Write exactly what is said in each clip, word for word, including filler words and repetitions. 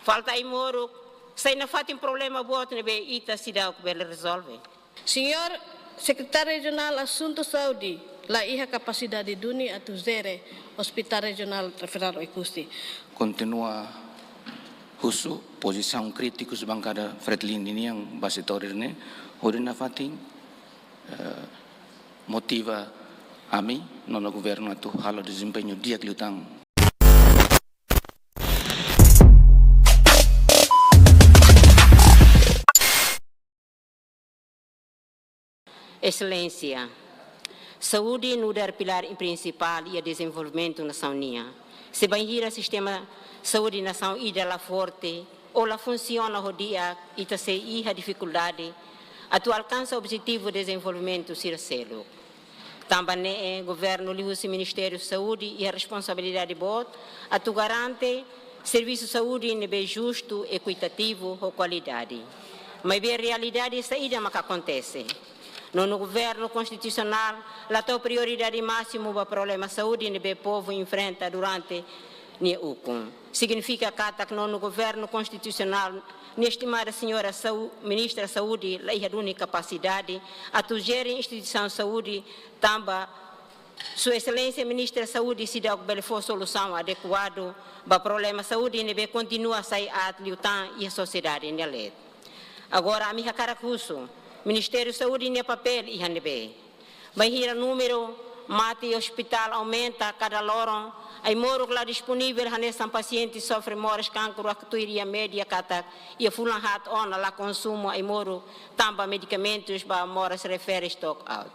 Falta ai-moruk sai nafatin problema boot ne'ebé ita seidauk bele rezolve. Señór Sekretáriu Rejionál Asuntu Saúde, la iha kapasidade duni atu jere Hospital Rejionál Referál Oekusi. Kontinua husu pozisaun krítikus bankada Fretilin nian ba setór ne'e, hodi nafatin, eh, motiva ami, no governu atu halo dezempeñu di'ak liután. Exelénsia, saúde nu'udar pilár prinsipál iha dezenvolvimentu nasaun nian. Se bainhira sistema saúde nasaun ida la forte ou la funsiona ho di'ak, ita sei iha difikuldade atu alkansa objetivu dezenvolvimentu sira seluk. Tanba ne'e, governu liuhusi Ministériu Saúde iha responsabilidade boot atu garante servisu saúde ne'ebé justu, ekuitativu, ho kualidade. Maibé realidade saida maka akontese? Nonu governu konstitusionál la tau prioridade másimu ba problema saúde ne'ebé povu enfrenta durante nia ukun. Signifika katak nonu governu konstitusionál nia estimada señora Sau-, Ministra Saúde la iha duni kapasidade atu jere instituisaun saúde, tanba Sua Exelénsia Ministra Saúde seidauk bele fó solusaun adekuadu ba problema saúde ne'ebé kontinua sai aat liután iha sosiedade nia leet. Agora, ami hakarak husu, Ministériu Saúde nia papél iha ne'ebé? Bainhira númeru mate iha ospitál aumenta kada loron, ai-moruk la disponivel hanesan pasiente sofre moras kankru atu tuir iha média katak iha fulan haat ona la konsumu ai-moruk tanba medikamentus ba moras refere stock out.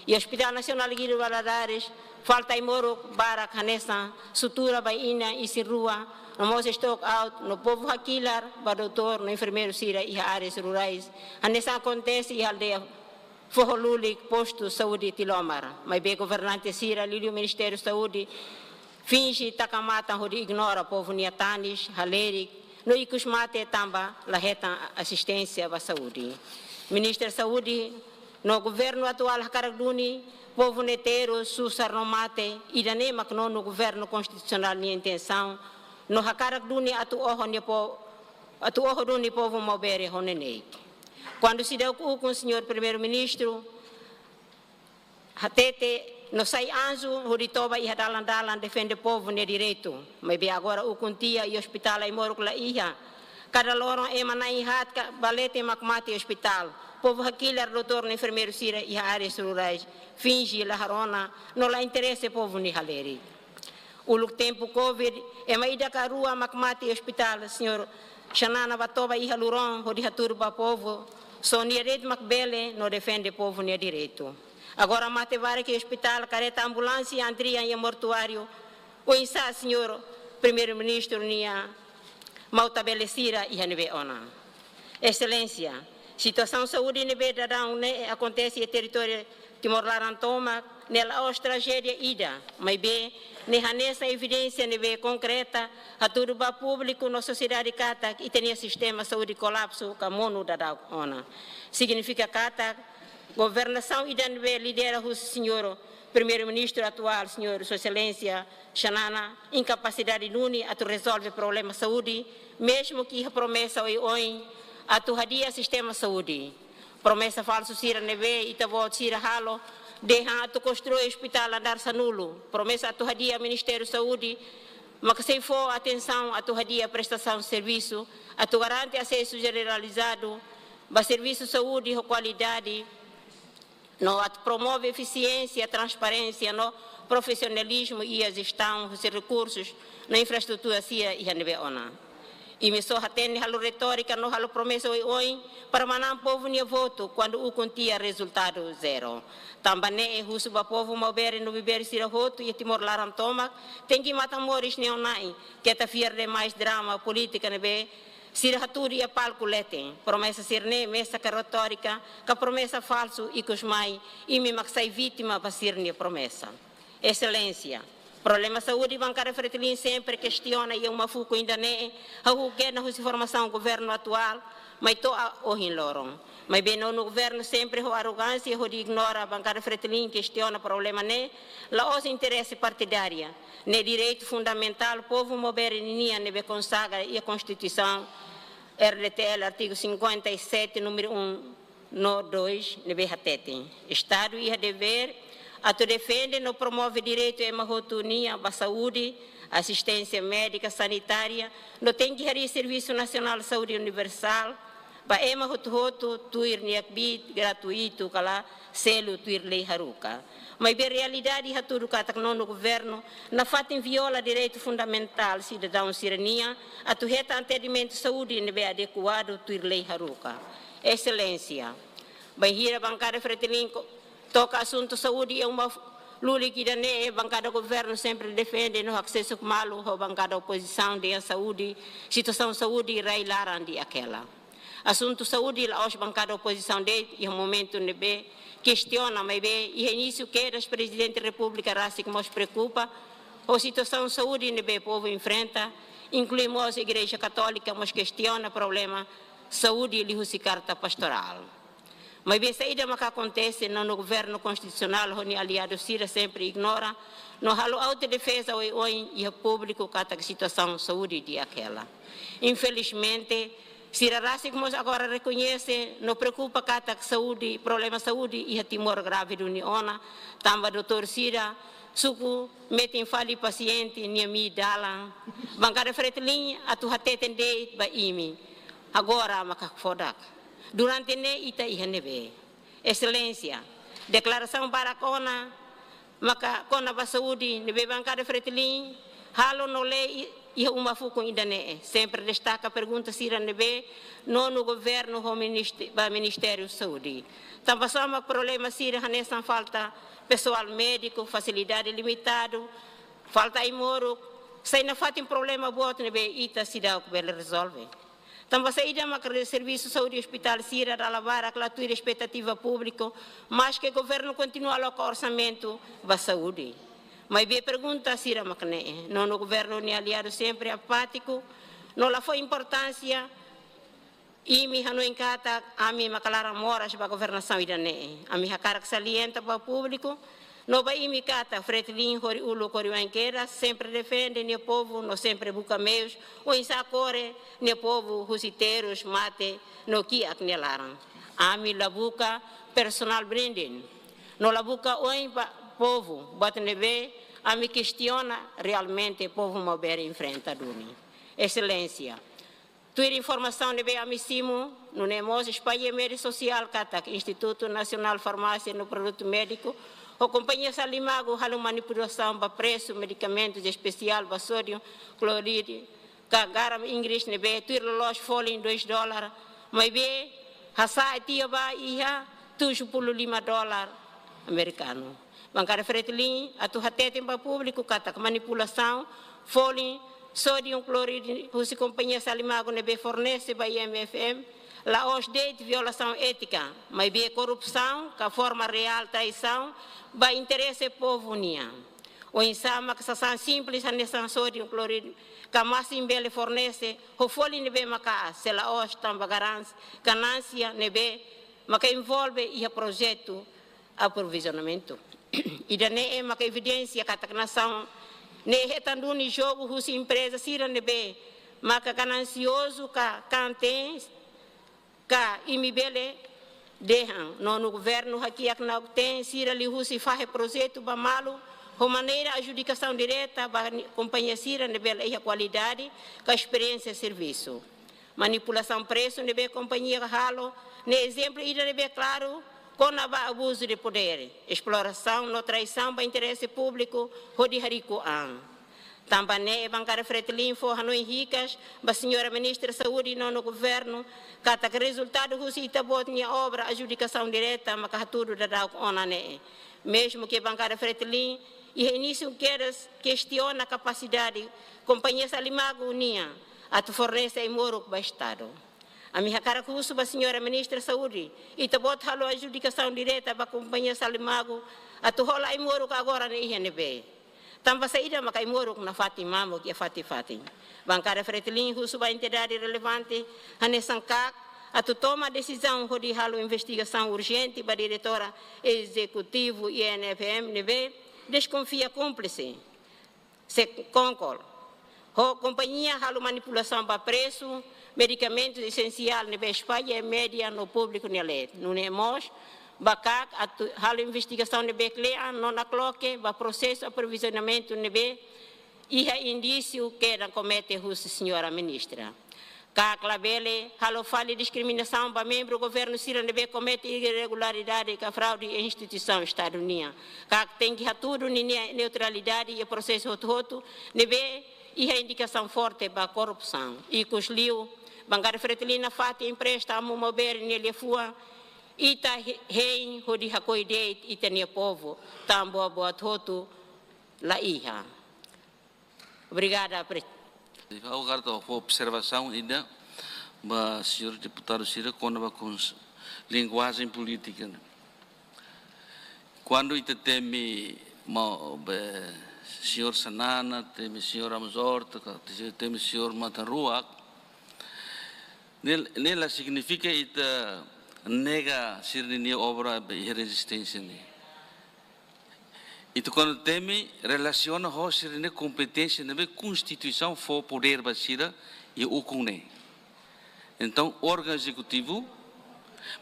Iha Hospital Nasionál Guido Valadares, falta ai-moruk barak hanesan sutura ba inan isin-rua, no mós stock out, no povu hakilar ba doutór no enfermeiru sira iha áreas rurais, hanesan akontese iha aldeia Foho Lulik, postu saúde Tilomar. Maibé governante sira, liuliu Ministériu Saúde, finje taka matan hodi ignora povu nia tanis, halerik, no ikus mate tanba la hetan asisténsia ba saúde. Ministra Saúde, no governu atuál hakarak duni povu ne'e terus, susar no mate, ida-ne'e mak nonu governu konstitusionál nia intensaun, no hakarak duni atu oho nia po-, atu oho duni povu maubere ho neineik. Kuandu seidauk ukun, Señór Primeiru-Ministru, hatete no sai anju hodi toba iha dalan-dalan defende povu nia direitu. Maibé agora ukun tiha iha ospitál ai-moruk la iha. Kada loron ema na'in haat ka ba leten mak mate iha ospitál. Povu hakilar doutór no enfermeiru sira iha áreas rurais, finje la rona, no la interese povu nia halerik. Uluk tempu covid, ema ida ka rua mak mate iha ospitál, Señór Xanana ba toba iha Luron, hodi hatudu ba povu, só nia de'it mak bele no defende povu nia direitu. Agora mate barak iha ospitál, kareta ambulánsia antrian iha mortuáriu. Oinsá Señór Primeiru-Ministru nia mau tabele sira iha ne'ebé ona? Exelénsia, situasaun saúde ne'ebé daudaun ne'e akontese iha territóriu Timor laran tomak, ne'e la'ós trajédia ida, maibé ne'e hanesan evidénsia ne'ebé konkreta, hatudu ba públiku no sosiedade katak ita-nia sistema saúde kolapsu ka monu daudaun ona. Signifika katak governasaun ida ne'ebé lidera husi Señór Primeiru-Ministru atuál, Señór Sua Exelénsia Xanana, inkapasidade duni atu rezolve problema saúde, mezmu ke iha promesa oioin atu hadi'a sistema saúde. Promesa falsu sira ne'ebé ita-boot sira halo, dehan atu konstrui ospitál andár sanulu. Promesa atu hadi'a Ministériu Saúde, maka sei fó atensaun atu hadi'a prestasaun servisu, atu garante asesu jeneralizadu ba servisu saúde ho kualidade, no atu promove efisiénsia, transparénsia no profisionalizmu iha jestaun husi rekursus no infraestrutura sira iha ne'ebé ona. Imi só hatene halo retórika no halo promesa oioin para manán povu nia votu kuandu ukun tiha rezultadu zero. Tanba ne'e husu ba povu maubere no bebere sira hotu iha Timor laran tomak, tenke matan-moris neon-na'in, keta fiar demais drama polítika ne'ebé sira hatudu iha palku leten. Promesa sira-ne'e mesak ka retórika, ka promesa falsu, ikus mai imi mak sai vítima ba sira-nia promesa. Exelénsia, Problema saúde, bankada Fretilin sempre kestiona iha uma fukun ida-ne'e, hahú kedas husi formasaun governu atuál, mai to'o ohin loron. Maibé nonu governu sempre ho arrogánsia hodi ignora bankada Fretilin kestiona problema ne'e, la'ós interese partidária, ne'e direitu fundamentál povu maubere ninian ne'ebé konsagra iha Konstituisaun R D T L artigu cinquenta e sete, númeru um no dois, ne'ebé hateten: Estadu iha devér atu defende no promove direitu ema hotu nian ba saúde, asisténsia médika, sanitária, no tenke harii servisu nasionál saúde universál ba ema hotu-hotu tuir nia kbiit, gratuitu ka lae, selu tuir lei haruka. Maibé realidade hatudu katak nonu governu nafatin viola direitu fundamentál sidadaun sira-nian atu hetan atendimentu saúde ne'ebé adekuadu tuir lei haruka. Eselénsia, bainhira bankada Fretilin ko-, toka asuntu saúde iha uma f-, lulik ida-ne'e, bankada governu sempre defende no haksesuk malu ho bankada opozisaun dehan saúde, situasaun saúde rai-laran di'ak hela. Asuntu saúde la'ós bankada opozisaun de'it iha momentu ne'ebé kestiona, maibé iha inísiu kedas Prezidente Repúblika rasik mós preokupa ho situasaun saúde ne'ebé povu enfrenta, inklui mós Igreja Katólika mós kestiona problema saúde liuhusi karta pastorál. Maibé saida maka akontese, nonu governu konstitusionál ho nia aliadu sira sempre ignora no halo autodefeza oioin iha públiku katak situasaun saúde di'ak hela. Infelizmente, sira rasik mós agora rekoñese no preokupa katak saúde, problema saúde iha Timor grave duni ona, tanba doutór sira suku metin fali pasiente nia mii dalan. Bankada Fretilin atu hateten de'it ba imi, agora maka hakfodak. Durante ne'e ita iha ne'ebé? Eselénsia, deklarasaun barak ona maka kona-ba saúde ne'ebé bankada Fretilin halo no lee i-, iha uma fukun ida-ne'e. Sempre destaka pergunta sira ne'ebé nonu governu ho ministe-, ba Ministériu Saúde. Tanba sá mak problema sira hanesan falta pesoál médiku, fasilidade limitadu, falta ai-moruk, sai nafatin problema boot ne'ebé ita seidauk bele rezolve. Tanba saida mak servisu saúde ospitál sira dala barak la tuir espetativa públiku, maske governu kontinua aloka orsamentu ba saúde? Maibé pergunta sira mak ne'e, nonu governu nia aliadu sempre apátiku, no la fó importánsia. Imi hanoin katak ami maka laran moras ba governasaun ida-ne'e. Ami hakarak salienta ba públiku no ba imi katak Fretilin hori uluk hori oin kedas sempre defende nia povu no sempre buka meius oinsá kore nia povu husi terus, mate no kiak nia laran. Ami la buka personal branding no la buka oin ba povu, buat ne'ebé ami kestiona realmente povu maubere enfrenta duni. Eselénsia, tuir informasaun ne'ebé ami simu, nune'e mós espalla iha média sosiál katak Institutu Nasionál Farmásia no Produtu Médiku ho kompañia Salimagu halo manipulasaun ba presu medikamentus espesiál ba sódiu kloride ka garam inglés ne'ebé tuir loloos folin dois dólar, maibé hasa'e tiha ba iha tujuh puluh lima dólar amerikanu. Bankada Fretilin atu hateten ba públiku katak manipulasaun folin sódiu kloride husi kompañia Salimagu ne'ebé fornese ba I M F M la'ós de'it violasaun étika, maibé korrupsaun ka forma reál traisaun ba interese povu nian. Oinsá mak sasán simples hanesan sódiu kloride ka masin bele fornese ho folin ne'ebé maka'as, se la'ós tanba garans-, ganánsia ne'ebé maka envolve iha projetu aprovizionamentu. Ida-ne'e maka evidénsia katak nasaun ne'e hetan duni jogu husi empreza sira ne'ebé maka ganansiozu ka kanten, ka imi bele dehan nonu governu hakiak na'ok-teen sira liuhusi fahe projetu ba malu ho maneira adjudikasaun direta ba ni-, kompañia sira ne'ebé la iha kualidade ka esperiénsia servisu. Manipulasaun presu ne'ebé kompañia halo ne'e ezemplu ida ne'ebé klaru kona-ba abuzu de podér, esplorasaun no traisaun ba interese públiku hodi hariku an. Tanba ne'e bankada Fretilin fó hanoin hikas ba Señora Ministra Saúde no nonu governu katak rezultadu husi ita-boot nia obra adjudikasaun direta maka hatudu daudauk ona ne'e. Mezmu ke bankada Fretilin iha inísiu kedas kestiona kapasidade kompañia Salimagu nian atu fornese ai-moruk ba Estadu. Ami hakarak husu ba Señora Ministra Saúde, ita-boot halo adjudikasaun direta ba kompañia Salimagu atu hola ai-moruk, agora ne'e iha ne'ebé? Tanba saida maka ai-moruk nafatin mamuk iha fatin-fatin. Bankada Fretilin husu ba entidade relevante hanesan KAK atu toma desizaun hodi halo investigasaun urjente ba diretora ezekutiva I N F M ne'ebé deskonfia kúmplise Seconcol ho kompañia halo manipulasaun ba presu medikamentu esensiál ne'ebé espalla iha média no públiku nia leet. Nune'e mós ba KAK atu halo investigasaun ne'ebé kle'an no nakloke ba prosesu aprovizionamentu ne'ebé iha indísiu kedan komete husi señora ministra. KAK labele halo fali diskriminasaun ba membru governu sira ne'ebé komete irregularidade ka fraude iha instituisaun Estadu nian. KAK tenke hatudu ninia neutralidade iha prosesu hotu-hotu ne'ebé iha indikasaun forte ba korrupsaun. Ikusliu, Bankada Fretilin nafatin empresta Amu Maubere nia liafuan, ita he-, hein hodi hakoi de'it ita-nia povu, tan buat-buat hotu la iha. Obrigada, Pre- Ha'u hakarak fó observasaun ida ba señór deputadu sira kona-ba kons-, linguajen polítika ne'e. Kuandu ita temi maun, be, señór Xanana, temi señór Ramos Horta, ka, temi señór Matan Ruak, ne'e, ne'e la signifika ita nega sira-nia obra, be, iha rezisténsia ne'e. Ita kuandu temi relasiona ho sira-nia kompeténsia ne'ebé Konstituisaun fó podér ba sira iha ukun ne'e. Entaun, órgaun ezekutivu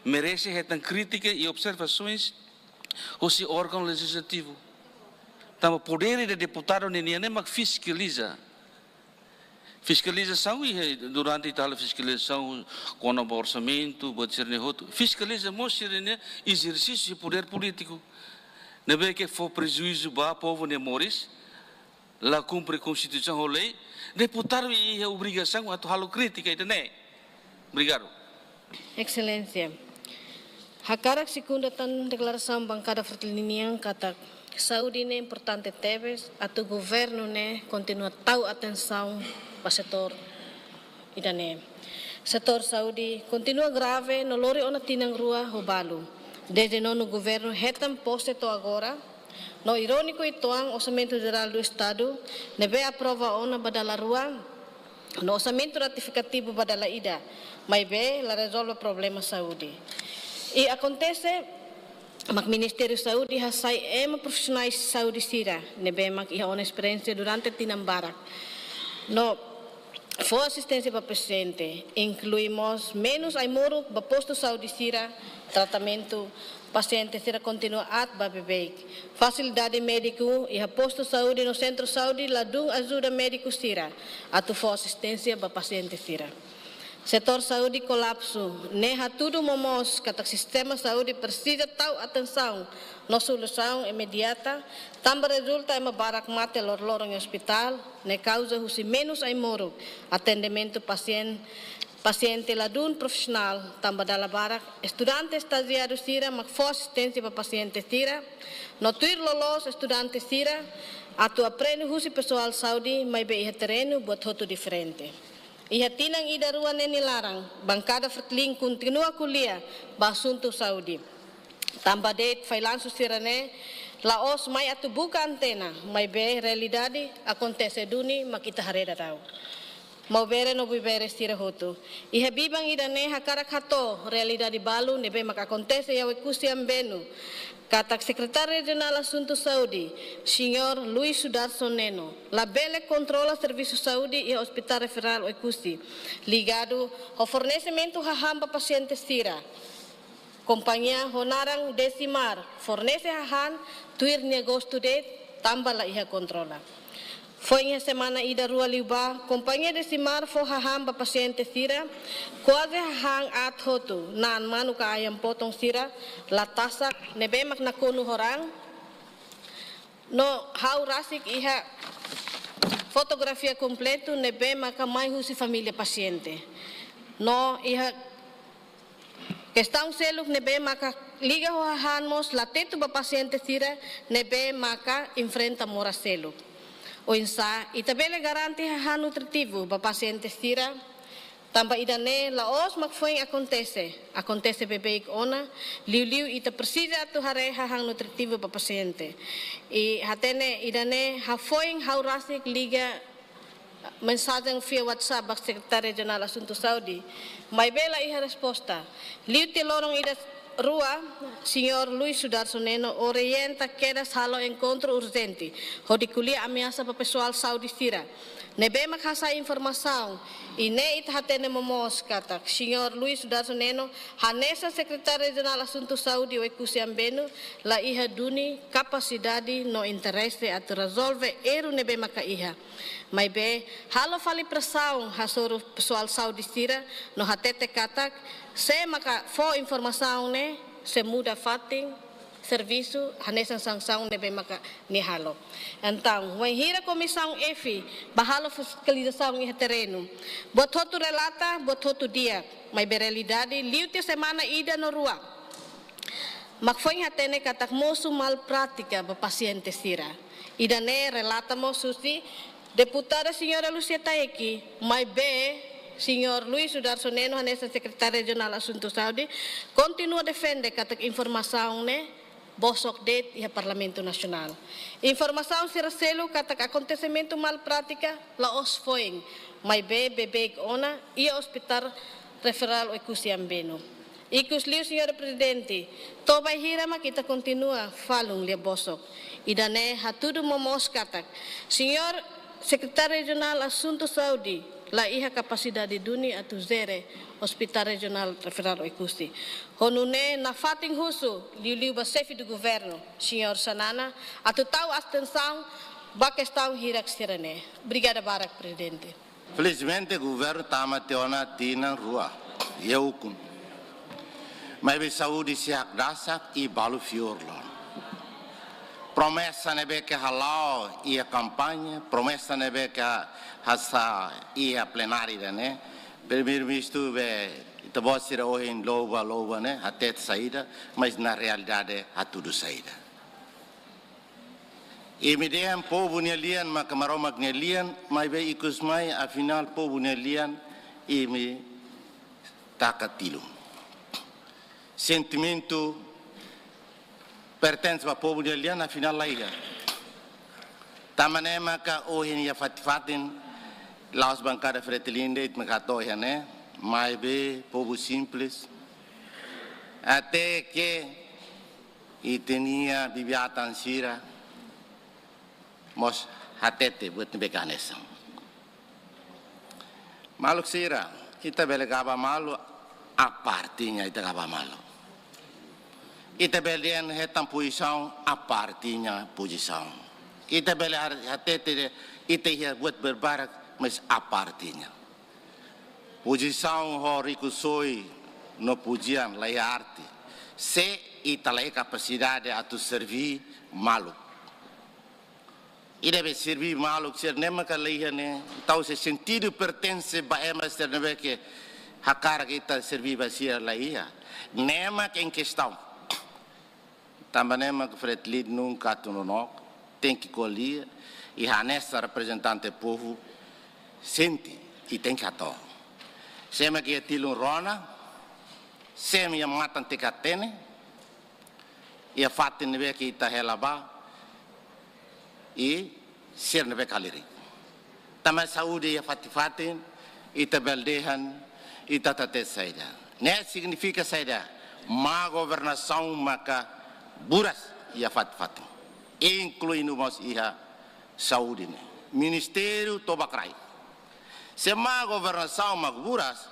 merese hetan krítika i observasoens husi órgaun lejizlativu. Tanba podér ida deputadu ninian ne'e mak fiskaliza. Fiskalizasaun iha durante ita halo fiskalizasaun kona-ba orsamentu, buat sira-ne'e hotu. Fiskaliza mós sira-nia ezersísiu podér polítiku. Ne'ebé ke fó prejuízu ba povu nia moris, la kumpre Konstituisaun ho lei, deputadu iha obrigasaun atu halo krítika ida-ne'e. Obrigadu. Exelénsia, hakarak sekunda tan deklarasaun Bankada Fretilin nian katak saúde ne'e importante tebes atu governu ne'e kontinua tau atensaun ba setór ida-ne'e. Setór saúde kontinua grave no lori ona tinan rua ho balu. Dezde nonu governu hetan pose to'o agora, no iróniku uitoan Orsamentu Jerál do Estadu ne'ebé aprova ona ba dala rua, no orsamentu retifikativu ba dala ida, maibé la rezolve problema saúde. I akontese mak Ministériu Saúde hasai ema profisionais saúde sira ne'ebé mak iha ona esperiénsia durante tinan barak no fó asisténsia ba pasiente, inklui mós menus ai-moruk ba postu saúde sira, tratamentu pasiente sira kontinua aat ba beibeik. Fasilidade médiku iha postu saúde no sentru saúde ladún ajuda médiku sira atu fó asisténsia ba pasiente sira. Setór saúde kolapsu, ne'e hatudu momoos katak sistema saúde presiza tau atensaun no solusaun imediata, tanba rezulta ema barak mate loroloron iha ospitál, ne'e kauza husi menus ai-moruk, atendimentu pasien-, pasiente ladún profisionál, tanba dala barak estudante estajiáriu sira mak fó asisténsia ba pasiente sira, no tuir loloos estudante sira atu aprende husi pesoál saúde, maibé iha terrenu buat hotu diferente. Iha tinan ida rua ne'e nia laran, Bankada Fretilin kontinua ko'alia ba asuntu saúde. Tanba de'it fallansu sira-ne'e la'ós mai atu buka antena, maibé realidade akontese duni mak ita haree daudaun. Maubere no Buibere sira hotu. Iha biban ida-ne'e hakarak hato'o realidade balu ne'ebé mak akontese iha Oekusi Ambenu, katak Sekretáriu Rejionál Asuntu Saúde, señór Luis Sudarson Neno, labele kontrola servisu saúde iha Ospitál Referál Oekusi, ligadu ho fornesimentu hahán ba pasiente sira. Kompañia ho naran Decimar fornese hahán tuir nia gostu de'it, tanba la iha kontrola. Foin iha semana ida rua liubá, kompañia Decimar fó hahán ba pasiente sira, kuaze hahán aat hotu, na'an manu ka ayam potong sira la tasak, ne'ebé mak nakonu ho raan. No ha'u rasik iha fotografia kompletu ne'ebé maka mai husi família pasiente. No iha kestaun seluk ne'ebé maka liga ho hahán mós la tetu ba pasiente sira ne'ebé maka enfrenta moras seluk. Oinsá ita bele garante hahán nutritivu ba pasiente sira? Tanba ida-ne'e la'ós mak foin akontese, akontese beibeik ona, liuliu ita presiza atu haree hahán nutritivu ba pasiente. I hatene ida-ne'e hafoin ha'u rasik liga mensajen via WhatsApp ba Sekretáriu Rejionál Asuntu Saúde, maibé la iha resposta. Liu tiha loron ida rua, Señór Luis Sudarso Neno orienta kedas halo enkontru urjente hodi ko'alia ameasa ba pesoál saúde sira ne'ebé mak hasa'e informasaun, i ne'e ita hatene momoos katak Señór Luis Sudarso Neno hanesan Sekretáriu Rejionál Asuntu Saúde Oekusi Ambenu la iha duni kapasidade no interese atu rezolve erru ne'ebé maka iha. Maibé halo fali presaun hasoru pesoál saúde sira no hatete katak sé maka fó informasaun ne'e sei muda fatin servisu hanesan sansaun ne'ebé maka nia halo. Entaun, wainhira Komisaun F bá halo fiskalizasaun iha terrenu, buat hotu relata, buat hotu di'ak, maibé realidade liu tiha semana ida no rua mak foin hatene katak mosu mal prátika ba pasiente sira. Ida-ne'e relata mós husi Deputada Señora Lucia Taeki, maibé Señór Luis Sudarso Neno hanesan Sekretáriu Rejionál Asuntu Saúde kontinua defende katak informasaun ne'e bosok de'it iha Parlamentu Nasionál. Informasaun sira seluk katak akontesimentu mal prátika la'ós foin, maibé beibeik ona iha Hospital Referál Oekusi Ambenu. Ikusliu, Señór Prezidente, to'o bainhira mak ita kontinua falun lia bosok? Ida-ne'e hatudu momoos katak Señór Sekretáriu Rejionál Asuntu Saúde la iha kapasidade duni atu jere Hospital Rejionál Referál Oekusi. Ho nune'e nafatin husu liuliu ba Xefe do Governu, Señór Xanana, atu tau atensaun ba kestaun hirak sira-ne'e. Obrigada barak, Prezidente. Felizmente, governu tama tiha ona tinan rua iha ukun. Maibé saúde sei hakdasak i balu fiur loron. Promesa ne'ebé ke hala'o iha kampaña, promesa ne'ebé ke hasa'e iha plenária ne'e, Primeiru-Ministru be ita-boot sira ohin louva, louva ne'e, hatete saida, mas na realidade hatudu saida. Imi dehan povu nia lian maka Maromak nia lian, maibé ikus mai, afinál povu nia lian imi taka tilun. Sentimentu pertense ba povu nia lian afinál la iha. Tanba ne'e maka ohin iha fatin-fatin, la'ós bankada Fretilin de'it maka hato'o iha ne'e, maibé povu simples. Até ke ita-nia bibi-atan sira mós hatete buat ne'ebé ke hanesan. Maluk sira, ita bele gaba malu, apa artinya ita gaba malu? Ita bele dehan hetan pozisaun, apa artinya pozisaun? Ita bele har-, hatete dehan ita iha buat barak, mas apa artinya? Pozisaun ho rikusoin no pujian la iha arti se ita la iha kapasidade atu serví maluk. Ida be serví maluk sira-ne'e maka la iha ne'e, entaun se sentidu pertense ba ema sira ne'ebé ke hakarak ita serví ba sira la iha. Ne'e mak en kestaun. Tanba ne'e mak Fretilin nunka atu nonook, tenke ko'alia, i hanesan reprezentante povu sente, i tenke hato'o. Sé mak iha tilun rona, sé mak iha matan tenke hatene, iha fatin ne'ebé ke ita hela ba, i sira ne'ebé ke halerik. Tanba saúde iha fatin-fatin, ita bele dehan, ita hatete saida. Ne'e signifika saida, má governasaun maka buras iha fatin-fatin. Inkluindo mós iha saúde ne'e. Ministériu toba kraik. Se má governasaun mak buras,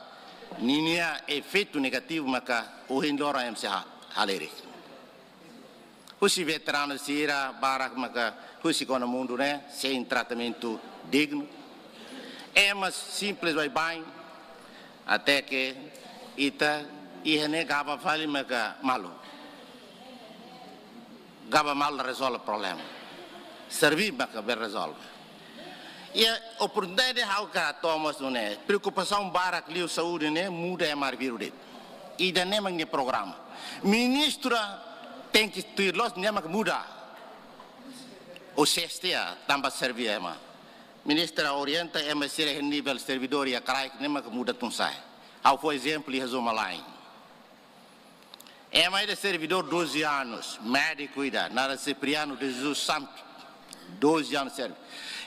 ninia efeitu negativu maka ohin loron ema sei ha-, halerik. Husi veteranu sira barak maka husik ona mundu ne'e, sein tratamentu dignu. Ema simples baibain, até ke ita iha ne'e gaba fali maka malu. Gaba malu rezolve problema. Serví maka bele rezolve. Iha oportunidade ha'u hakarak hato'o mós nune'e. Preokupasaun barak liu saúde ne'e muda ema arbiru de'it. Ida-ne'e mak nia programa. Ministra tenke tuir loos nia mak muda. Ou sestia tanba serví ema. Ministra orienta ema sira iha nivel servidór iha kraik ne'e mak muda tun sa'e. Ha'u fó ezemplu iha Zomalain. Ema ida servidór doze anos, médiku ida, naran Cipriano de Jesus Santos, doze anos serve.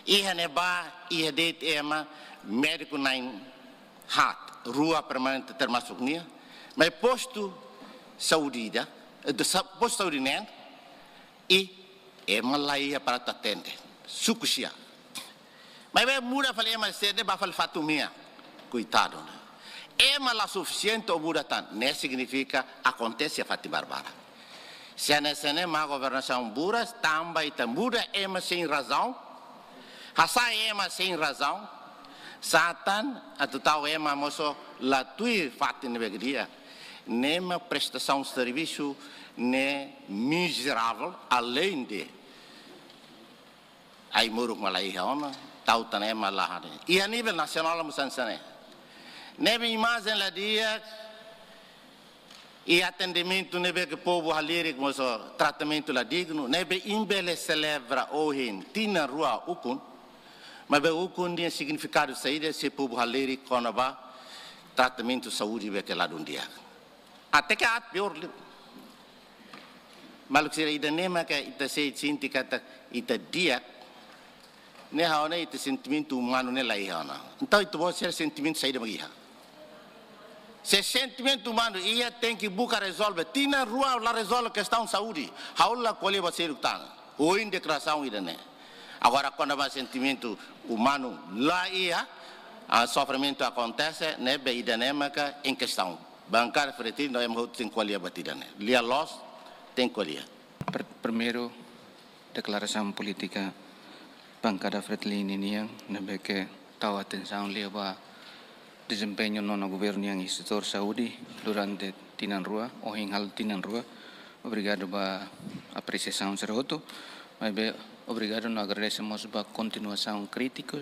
Iha ne'ebá, iha de'it ema médiku na'in haat, rua permanente termasuk nia, mai postu saúde ida, eh, sa-, postu saúde neen, i ema la iha para atu atende. Suku sia. Maibé muda fali ema sira ne'e ba fali fatin mean. Koitadu, ne'e. Ema la sufisiente o muda tan. Ne'e signifika akontese fatin barbarak. Se hanesan ne'e mak governasaun buras, tanba ita muda ema sein razaun. Hasa'e ema sein razaun. Sá tan atu tau ema mosu la tuir fatin ne'ebé di'ak. Ne'e mak prestasaun servisu ne'e mizerável, além de ai-moruk mak la iha ona, tau tan ema la hanesan. Iha nivel nasionál mós hanesan ne'e. Ne'ebé imajen la di'ak, i atendimentu ne'ebé ke povu halerik mós tratamentu la dignu, ne'ebé imi bele selebra ohin tinan rua ukun, maibé ukun nia signifikadu saida se povu halerik kona-ba tratamentu saúde ne'ebé ke ladún di'ak. Até ke aat piór liu. Maluk sira, ida-ne'e maka ita sei sente katak ita di'ak, ne'e ha'u hanoin ita sentimentu umanu ne'e la iha ona. Entaun ita-boot sira sentimentu saida mak iha? Se sentimentu umanu iha, tenke buka rezolve. Tinan rua la rezolve kestaun saúde. Ha'u la ko'alia ba seluk tan. Ohin deklarasaun ida-ne'e. Agora, kona-ba sentimentu umanu la iha, ah, sofrimentu akontese, ne'ebé ida-ne'e maka em questão. Bankada Fretilin no ema hotu tenke ko'alia ba ida-ne'e. Lia-loos tenke ko'alia. Per-, primeiru, deklarasaun polítika Bankada Fretilin nian, ne'ebé ke tau atensaun liu ba dezempeñu nonu governu nian iha setór saúde durante tinan rua, ohin halo tinan rua. Obrigadu ba apresiasaun sira hotu, maibé obrigadu no agradese mós ba kontinuasaun krítiku,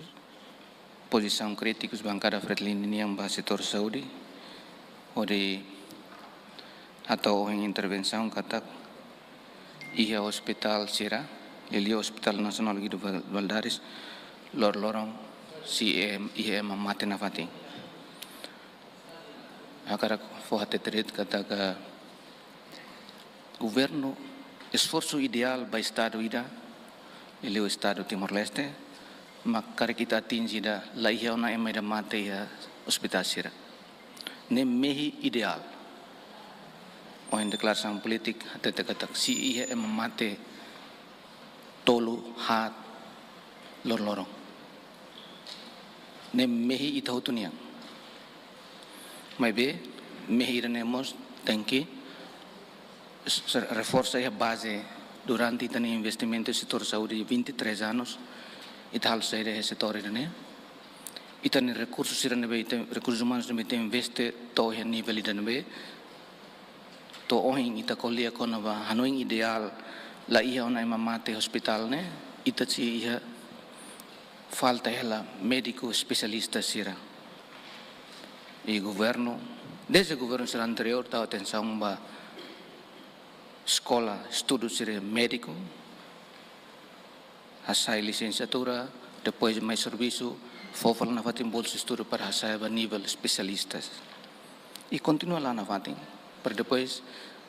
pozisaun krítiku Bankada Fretilin nian ba setór saúde, hodi hato'o ohin intervensaun katak iha ospitál sira, liuliu Ospitál Nasionál Guido Val-, Valadares, lor-, loron sei iha ema mate nafatin. Hakarak fó hatete de'it katak governu, esforsu ideál ba Estadu ida, liuliu Estadu Timor-Leste, mak karik ita atinje ida, la iha ona ema ida mate iha ospitál sira. Ne'e mehi ideál. Ohin deklarasaun polítika hatete katak sei iha ema mate tolu, haat, loroloron. Ne'e mehi ita hotu nian. Maibé, mehi ida-ne'e mós tenke s-, s-, reforsa iha baze durante ita-nia investimentu setór saúde vinte e três anos, ita halo saida iha setór ida-ne'e. Ita-nia rekursu sira ne'ebé ita, rekursus umanus ne'ebé ita investe to'o iha nivel ida-ne'ebé, to'o ohin ita ko'alia kona-ba hanoin ideál, la iha ona ema mate ospitál ne'e, ita sei iha falta hela médiku espesialista sira. I governu, dezde governu sira anteriór tau atensaun ba eskola, estudu sira médiku, hasai lisensiatura, depois mai servisu, fó fali nafatin bolsa estudu para hasai ba nivel espesialistas. I kontinua la'o nafatin, para depois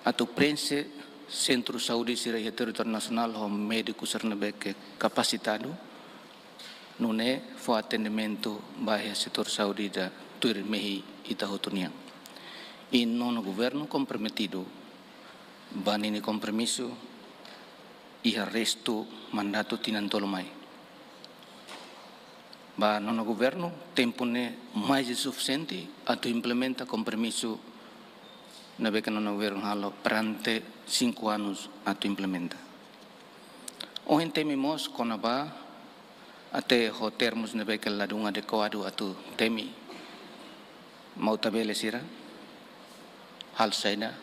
atu prenxe sentru saúde sira iha territóriu nasionál ho médiku sira ne'ebé ke kapasitadu, nune'e fó atendimentu ba iha setór saúde ida tuir mehi ita hotu nian. I nonu governu komprometidu ba ninia kompromisu iha restu mandatu tinan tolu mai. Ba nonu governu, tempu ne'e mais de sufisiente atu implementa kompromisu ne'ebé ke nonu governu halo perante cinco anos atu implementa. Ohin temi mós kona-ba até ho termus ne'ebé ke ladún adekuadu atu temi mau tabele sira halo saida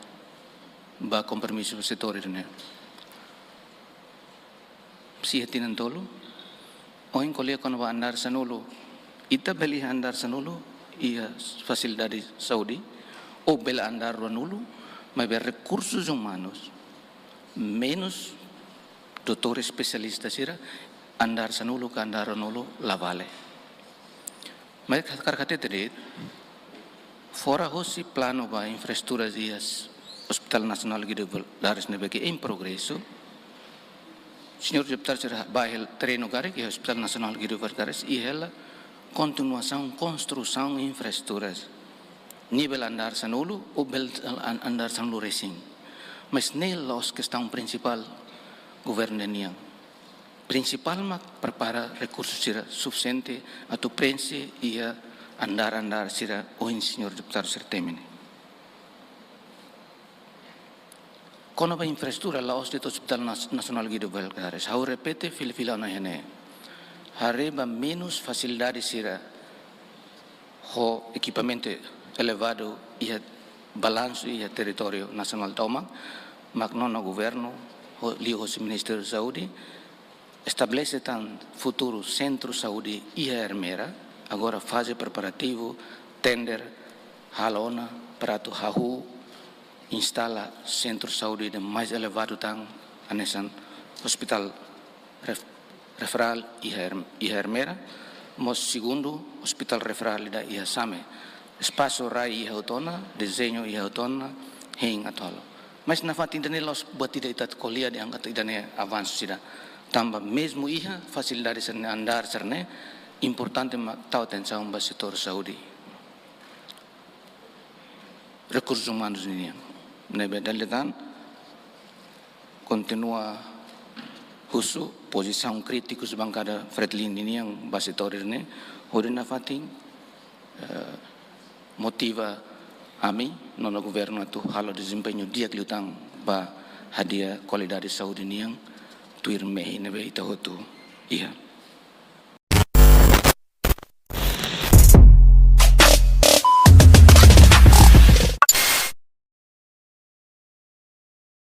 ba kompromisu setór ida-ne'e. Sei iha tinan tolu, ohin ko'alia kona-ba andár sanulu, ita bele iha andár sanulu, iha fasilidade saúde, ou bele andár ruanulu, maibé rekursus umanus, menus doutór espesialista sira, Andár sanulu ka andár ruanulu la vale. Maibé ha'u hakarak hatete de'it, fora hosi planu ba infraestrutura iha Hospital Nasionál Guido Valadares ne'ebé ke em progresu, señór deputadu sira bá hela terrenu karik iha Hospital Nasionál Guido Valadares, iha hela kontinuasaun konstrusaun infraestrutura nivel andár sanulu ou bele an-, andár sanulu resin. Mas ne'e la'ós kestaun prinsipál governu nian. Prinsipál mak prepara rekursu sira sufisiente atu preenxe iha andár-andár sira ohin señór deputadu sira temi ne'e. Kona-ba infraestrutura la'ós de'it Hospital Nas-, Nasionál Guido Valadares, ha'u repete fila-fila ona iha ne'e. Haree ba menus fasilidade sira ho ekipamentu elevadu iha balansu iha territóriu nasionál tomak, mak nonu governu ho, liuhosi Ministériu Saúde, estabelese tan futuru sentru saúde iha Ermera, agora faze preparativu, tender, halo ona, para atu hahú, instala sentru saúde ida mais elevadu tan, hanesan hospital ref-, referál iha Er-, iha Ermera, mós segundu hospital referál ida iha Same. Espasu rai iha hotu ona, dezeñu iha hotu ona, hein atu halo. Mas nafatin ida-ne'e la'ós buat ida ita ko'alia dehan katak ida-ne'e avansu sira. Tanba mezmu iha fasilidade sira-ne'e, andár sira-ne'e, importante mak tau atensaun ba setór saúde, rekursus umanus ninian. Ne'ebé dala ida tan kontinua husu pozisaun krítiku bankada Fretilin ninian ba setór ne'e, hodi nafatin, eh, motiva ami, nonu governu atu halo dezempeñu di'ak liután ba hadi'a kualidade saúde nian tuir mehi ne'ebé ita hotu iha.